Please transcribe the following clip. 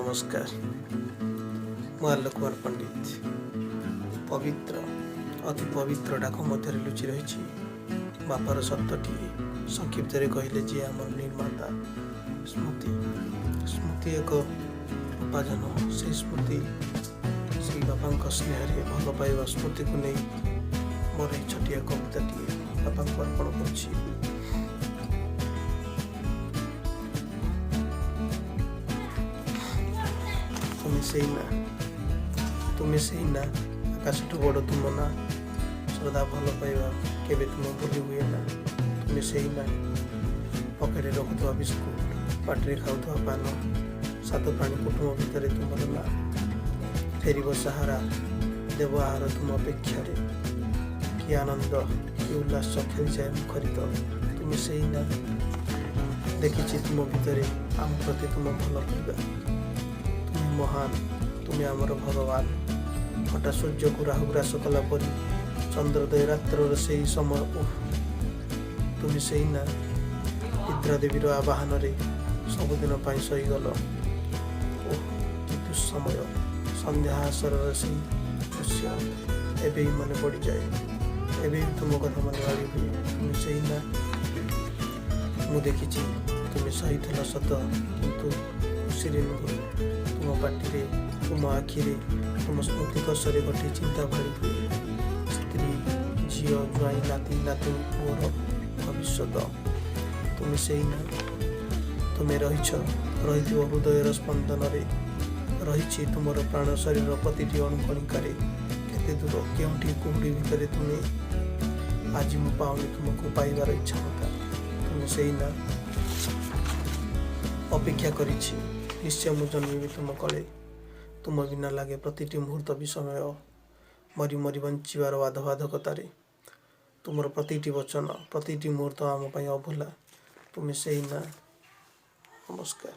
ନମସ୍କାର। ମୁଁ ଆଲୋକ କୁମାର ପଣ୍ଡିତ। ପବିତ୍ର, ଅତି ପବିତ୍ର ଡାକ ମଧ୍ୟରେ ଲୁଚି ରହିଛି ବାପାର ଶବ୍ଦଟିଏ। ସଂକ୍ଷିପ୍ତରେ କହିଲେ, ଯିଏ ଆମର ନିର୍ମାତା, ସ୍ମୃତି। ସ୍ମୃତି ଏକ ଉପାର୍ଜନ। ସେଇ ସ୍ମୃତି, ସେଇ ବାପାଙ୍କ ସ୍ନେହରେ ଭଲ ପାଇବା ସ୍ମୃତିକୁ ନେଇ ମୋର ଏହି ଛୋଟିଆ କବିତାଟିଏ ବାପାଙ୍କୁ ଅର୍ପଣ କରୁଛି। ତୁମେ ସେଇ ନା, ତୁମେ ସେଇ ନା, ଆକାଶଠୁ ବଡ଼ ତୁମ ନା, ଶ୍ରଦ୍ଧା ଭଲ ପାଇବା କେବେ ତୁମ ଭୁଲି ହୁଏ ନା। ତୁମେ ସେଇ ନା, ପକେଟରେ ରଖୁଥିବା ବିସ୍କୁଟ, ପାଟିରେ ଖାଉଥିବା ପାନ, ସାତ ପ୍ରାଣୀ କୁଟୁମ୍ବ ଭିତରେ ତୁମର ନାଁ। ଫେରିବ ସାହାରା, ଦେବ ଆହାର ତୁମ ଅପେକ୍ଷାରେ, କି ଆନନ୍ଦ, କି ଉଲ୍ଲାସ ଖେଳିଯାଏ ମୁଖରିତ। ତୁମେ ସେଇ ନା, ଦେଖିଛି ତୁମ ଭିତରେ ଆମ ପ୍ରତି ତୁମ ଭଲ ପାଇବା। ତୁମେ ମହାନ, ତୁମେ ଆମର ଭଗବାନ। ହଠାତ୍ ସୂର୍ଯ୍ୟକୁ ରାହୁ ଗ୍ରାସ କଲା ପରି ଚନ୍ଦ୍ରୋଦୟ ରାତ୍ରର ସେଇ ସମୟ, ଉଃ! ତୁମେ ସେଇ ନା, ନିଦ୍ରା ଦେବୀର ଆବାହନରେ ସବୁଦିନ ପାଇଁ ଶୋଇଗଲ। ଓଃ, କି ଦୁଃସମୟ! ସନ୍ଧ୍ୟା ଆସରର ସେଇ ଦୃଶ୍ୟ ଏବେ ବି ମନେ ପଡ଼ିଯାଏ। ଏବେ ବି ତୁମ କଥା ମନେ ବାରି ହୁଏ। ତୁମେ ସେଇ ନା, ମୁଁ ଦେଖିଛି ତୁମେ ସହିଥିଲ ସତ, କିନ୍ତୁ ଖୁସିରେ ନୁହେଁ। ତୁମ ପାଟିରେ, ତୁମ ଆଖିରେ, ତୁମ ସ୍ମୃତିକୋଷରେ ଗୋଟିଏ ଚିନ୍ତା ଭରି ହୁଏ: ସ୍ତ୍ରୀ, ଝିଅ, ଜ୍ୱାଇଁ, ନାତି, ନାତୁଣୀ, ପୁଅର ଭବିଷ୍ୟତ। ତୁମେ ସେଇ ନା, ତୁମେ ରହିଛ, ରହିଥିବ ହୃଦୟର ସ୍ପନ୍ଦନରେ, ରହିଛି ତୁମର ପ୍ରାଣ ଶରୀରର ପ୍ରତିଟି ଅଣୁକଣିକାରେ। କେତେ ଦୂର, କେଉଁଠି କୁହୁଡ଼ି ଭିତରେ ତୁମେ, ଆଜି ମୁଁ ପାଉନି ତୁମକୁ ପାଇବାର ଇଚ୍ଛା ମତା। ତୁମେ ସେଇ ନା, ଅପେକ୍ଷା କରିଛି, ନିଶ୍ଚୟ ମୁଁ ଜନ୍ମିବି ତୁମ କୋଳେ। ତୁମ ବିନା ଲାଗେ ପ୍ରତିଟି ମୁହୂର୍ତ୍ତ ବିଷମୟ, ମରି ମରି ବଞ୍ଚିବାର ବାଧ୍ୟବାଧକତାରେ। ତୁମର ପ୍ରତିଟି ବଚନ, ପ୍ରତିଟି ମୁହୂର୍ତ୍ତ ଆମ ପାଇଁ ଅଭୁଲା। ତୁମେ ସେଇ ନା। ନମସ୍କାର।